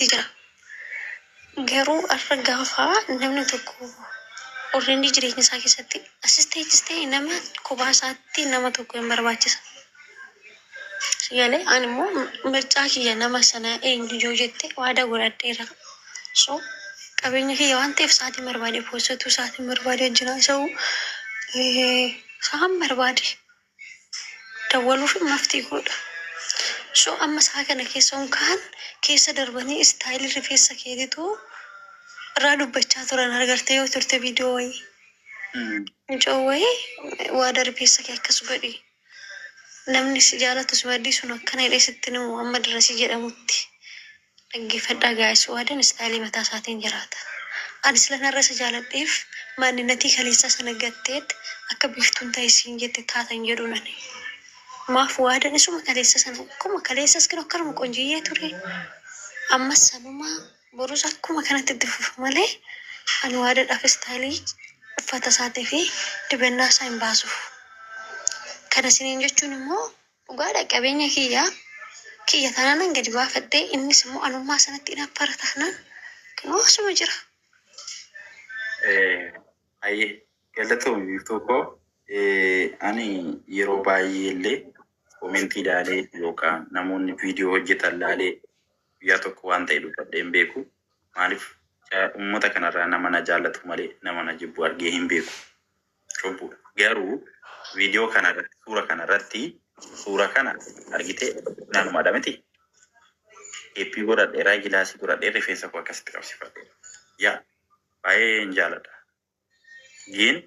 Jira. Garuu har'a gaafa namni tokko already jireenya isaa keessatti asis ta'e achis ta'e nama kophaa isaatti nama tokko hin barbaachisa. Galee ani immoo mircaa kiyya nama sana eenyu yoo jette, waadaa godhadheera. So qabeenya kiyya waan ta'eef sa'aatiin barbaade poostatu, sa'aatiin barbaade wajjin haasa'u, sa'aan barbaade dawwaluuf maftii godha. So amma isaa kana keessa kaan keessa darbanii style rifeensa keetitu irraa dubbachaa turan agartee yoo turte viidiyoo wayii. Mucoo wayii waada rifeensa kee akkas godhi. Namni si jaalatu si maddii sun akkana hidhee sitti himu amma dirasii jedhamutti. Dhaggeeffadhaa guys, waadaan style mataa isaatiin jiraata. Ani sila narra isa jaaladheef maaninnatii kaleessaa sana gatteet akka biiftuun ta'e siin jette taatan jedhu nani. Maaf waadaan isuma kaleessa sana, akkuma kaleessas kan akkanuma qonjiyyee ture. Ammas sanuma, borus akkuma kanatti itti fufa malee ani waadaadhaaf style uffata isaatii fi dibannaa isaa hin baasuuf. Kana isiniin jechuun immoo dhugaadha, qabeenya kiyyaa kiyya taanaan gadi baafadhee, innis immoo anummaa sanatti hinaaffara taanaan kunoo asuma jira. Ayyee, galatoomi biiftuu koo. Ani yeroo baay'ee illee comment ilaalee yookaan namoonni viidiyoo hojjetan laalee guyyaa tokko waan ta'e dubbadhee hin beeku. Maaliif, uummata kanarraa nama na jaallatu malee nama na jibbu argee hin beeku. Cubbuudha. Garuu viidiyoo kanarratti, suura kanarratti, suura kana argitee naanumaadha miti. Eeppii godhadheeraa, gilaasii godhadhee, rifeensa koo akkasitti qabsiifadheera. Yaa, baay'ee hin jaaladha. Giin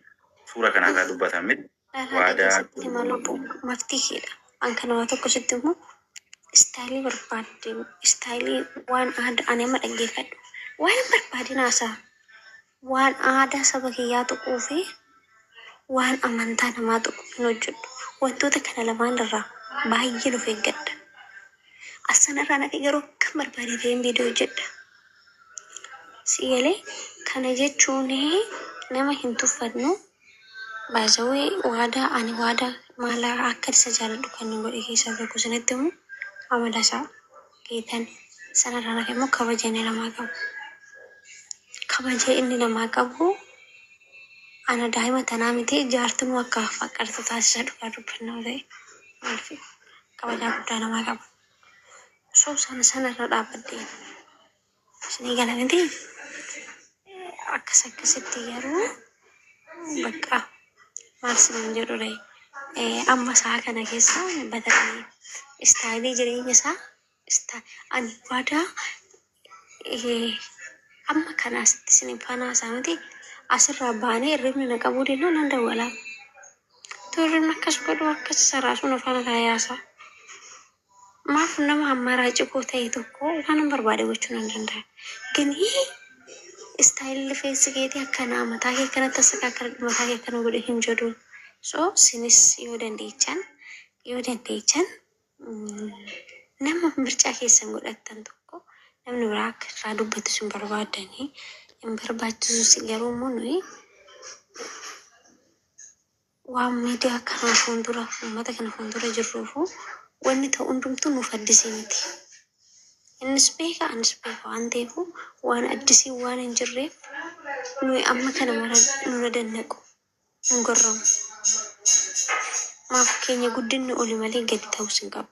suura kanarraa dubbatan miti. Dharraa Waadaa keessatti himaa lubbuu maftii keedha. An kana waa tokko sitti immoo style barbaadde, style waan aadaa ani amma dhaggeeffadhu. Waan hin barbaadin haasa'a. Waan aadaa saba kiyyaa tuquu fi waan amantaa namaa tuqu hin hojjedhu. Wantoota kana lamaan irraa baay'een of eeggadha. As sanarraa nafe garuu akkam barbaade ta'een viidiyoo hojjedha. Si galee, kana jechuun nama hin tuffannu. Baay'isawee waadaa, ani waadaa maala akka isa jaaladhu kan inni godhe keessaa tokko isinitti himu, amala isaa geetan sanarraa nafe immoo kabaja inni namaa qabu. Kabaja inni namaa qabu ana daa'ima tanaa miti, jaartinuu akka faqqartu taasisa, dhugaa dubbannaa ta'e. Maaliif, kabajaa guddaa namaa qaba. So sana sanarra dhaabbadhee isinii gala miti, akkas akkasitti garuu bakka maal sinin jedhu ree, amma isaa kana keessa batalii style jireenya isaa ani waadaa amma kana asitti isin faana haasaa miti, asirraa baanee hirribni na qabuu dennaa nan dawwalaa. Tu hirribni akkas godhu akkas isa raasuu na faana taa'ee haasaa. Maaf, nama ammaraa cikoo ta'e tokko waan hin barbaade gochuu nan danda'a. Gini style rifeensi keetii akkanaa, mataa kee akkanatti asakaakkaradhu, mataa kee akkana godhe hin jedhu. So sinis yoo dandeechan nama mircaa keessan godhattan tokko namni biraa akka irraa dubbatu sin barbaadanii hin barbaachisus. Garuu immoo nuyi waan miidiyaa kana fuuldura, uummata kana fuuldura jirruufu wanni ta'u hundumtuu nuuf addisii miti. Innis beeka, anis beeka waan ta'eef, waan addisii waan hin jirreef nuyi amma kana mara nuna dannaqu hin gorramu. Maaf, keenya guddinni oli malee gadi ta'us hin qabu.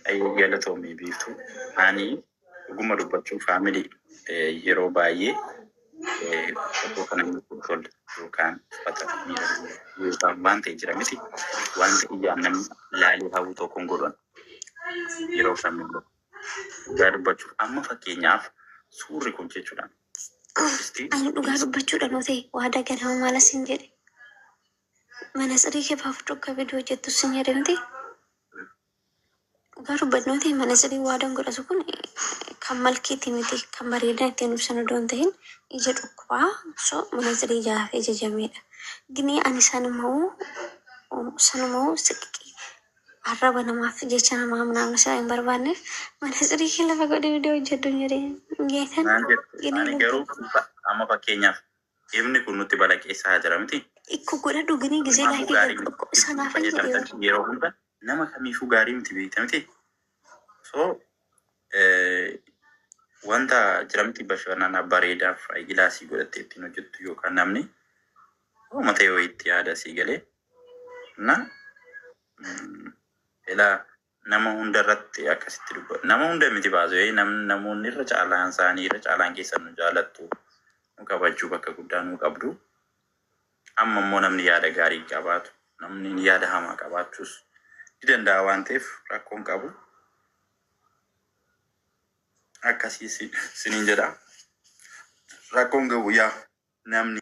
Ayyee, galatoomii biiftuu. Ani dhuguma dubbachuu, family, yeroo baay'ee uffata kana hin tolle yookaan uffata miidhaguu yookaan waan ta'e jira miti. Wanta ijaan namni laalee hawwu tokko hin godhan yeroo kamillee. Dhugaa dubbachuuf, amma fakkeenyaaf suurri kun jechuudha. Isti Ani dhugaa dubbachuudhaan yoo ta'e, waadaa ganama maala sin jedhe, mana tsirii kee baafadhu akka viidiyoo hojjettu sin jedhe miti. Dhugaa dubbannoo ta'e, mana tsirii waadaan godhatu kun kan malkiiti miti, kan bareedina ittiin ibsan odoo hin ta'in ija dhukkubaa, so mana tsirii jaafee jajameedha. Gini ani sanumaa'uu siqiqii arraba namaaf jecha namaa minaamin isaa hin barbaanneef mana tsirii kee lafa godhee viidiyoo hojjedhu hin jedhee geetan. Naan jettu Gini ani lubbuu. Garuu amma fakkeenyaaf ifni kun nutti balaqeessaa jira miti. Ikko godhadhu gini gisee Kanaafuu live gaarii miti. galtu sanaaf hin jedhee. Fayyadamtan yeroo hunda nama kamiifuu gaarii miti, beekta miti. So wanta jiramti bashannana bareedaaf gilaasii godhattee ittiin hojjettu yookaan namni uummata yoo itti yaada sii galee na ilaa nama hunda irratti akkasitti dubbatu. Nama hunda miti baasu namoonni irra caalaan isaanii irra caalaan keessan nu jaalattu, nu kabajuu, bakka guddaa nu qabdu. Amma immoo namni yaada gaarii qabaatu, namni yaada hamaa qabaachuus ni danda'a waan ta'eef rakkoon qabu. Akkasii siniin jedha. Rakkoon qabu, yaa namni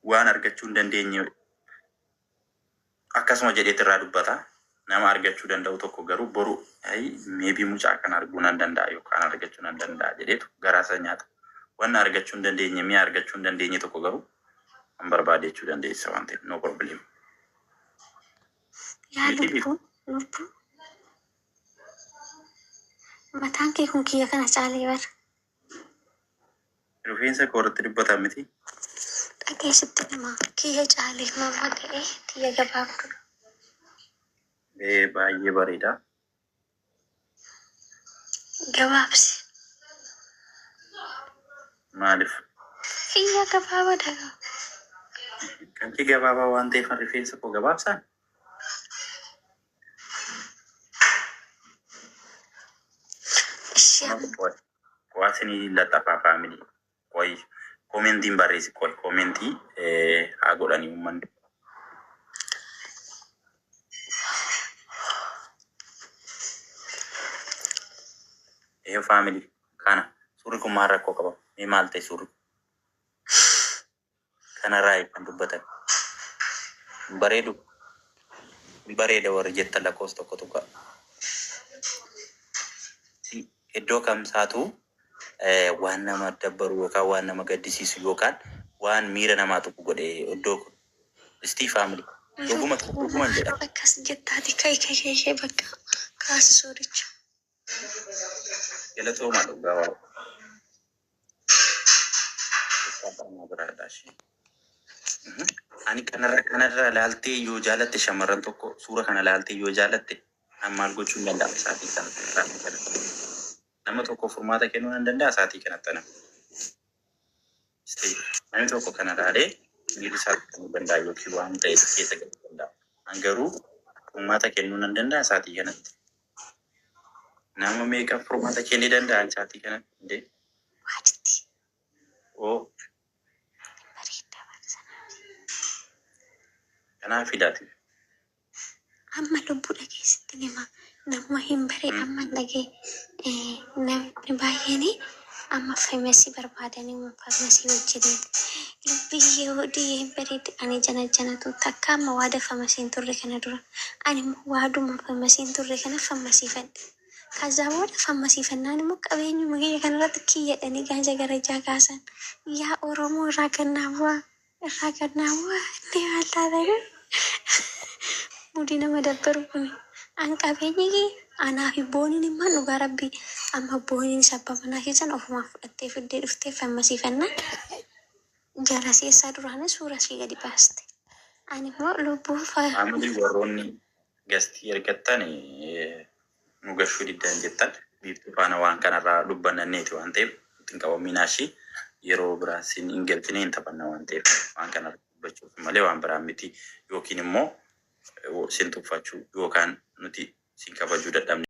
waan argachuu hin dandeenye akkasuma jedheet irraa dubbata. Nama argachuu danda'u tokko garuu boru maybe mucaa kana arguu nan danda'a yookaan argachuu nan danda'a jedheetu garaa isa nyaata. Wanna argachuu hin dandeenye, mi'a argachuu hin dandeenye tokko garuu kan barbaade jechuu dandeessa waan ta'eef, no problem. Yaa Miti lubbuu, lubbuu, mataan kee kun kiyya kana caalee bara. Rifeensa koo irratti dubbata miti. Dhageessitti namaa kiyya caalee mamma ga'ee tiyya gabaabduu. Baay'ee bareeda. Gabaabsi. Maaliif? Kiyya gabaabaadha. Kan kee gabaabaa waan ta'eef rifeensa koo gabaabsaan? Ishee amma Qo'aasinii laxafaa family. Qo'i commentiin barreessi, qo'i commentii haa godhanii uummanni. Family, kana suurri kun maal rakkoo qaba? Mee maal ta'e suurri kun? Kanarraa kan dubbatan. Bareedu, bareeda warri jettan lakkoofsa tokko tuqa. Iddoo kamsaatu waan nama dabbaru yookaan waan nama gaddisiisu yookaan waan miira namaa tuqu godhe iddoo kun. Istii family. Dhuguma, dhuguman jedha. Akkas jettaati, kai kai kai kai, bakka kaasi suuricha. Galatooma, dhugaa waa. Biraadha ishee. Ani kanarra laaltee yoo jaalatte, shamarran tokko suura kana laaltee yoo jaalatte, an maal gochuu hin danda'a sa'aatii kana, sa'aatii kana. Nama tokko furmaata kennuu nan danda'a sa'aatii kanatti ana. Namni tokko kana laalee miirri isaa kennuu danda'a yookiin waan ta'e keessa galuu danda'a. An garuu furmaata kennuu nan danda'a sa'aatii kanatti. Nama meeqa furmaata kennuu danda'a sa'aatii kanatti? Indee? Waaditti Oo bareedaa bara sanaaf. Kanaaf filaati. Amma lubbuu dhageessitti nima nama hin bare amma dhagee namni baay'een amma famasii barbaadanii famasii wajjiniin lubbiyyee hodhii hin bareedde. Ani jana janatu takka amma waada famasii hin turre kana dura, ani immoo waaduma famasii hin turre kana famasiifadhe. ከዛ booda famasiifannaan immoo qabeenyuma kiyya kanarratti kiyyadhanii gaanja garajaa kaasan. Yaa Oromoo, irraa gannaa bu'aa, irraa gannaa bu'aa, inni maal taatanii mudii nama dabbaru kun. An qabeenyi kee anaa fi booniin immoo dhugaa rabbii amma booniin sabba manaa keessan ofumaa fudhattee fiddee dhuftee fammasiifannaan jala seessaa duraanii suura ishee gadi baaste. Ani immoo lubbuu Family, warroonni gastii ergattan nu gashuu diddan jettan, biiftuu faana waan kanarraa dubbannanneeti waan ta'eef ittiin qabaminaa ishii yeroo biraa sin hin galchine, hin taphanna waan ta'eef waan kanarra dubbachuuf malee waan biraa miti, yookiin immoo sin tuffachuu yookaan nuti sin kabajuu dadhabne.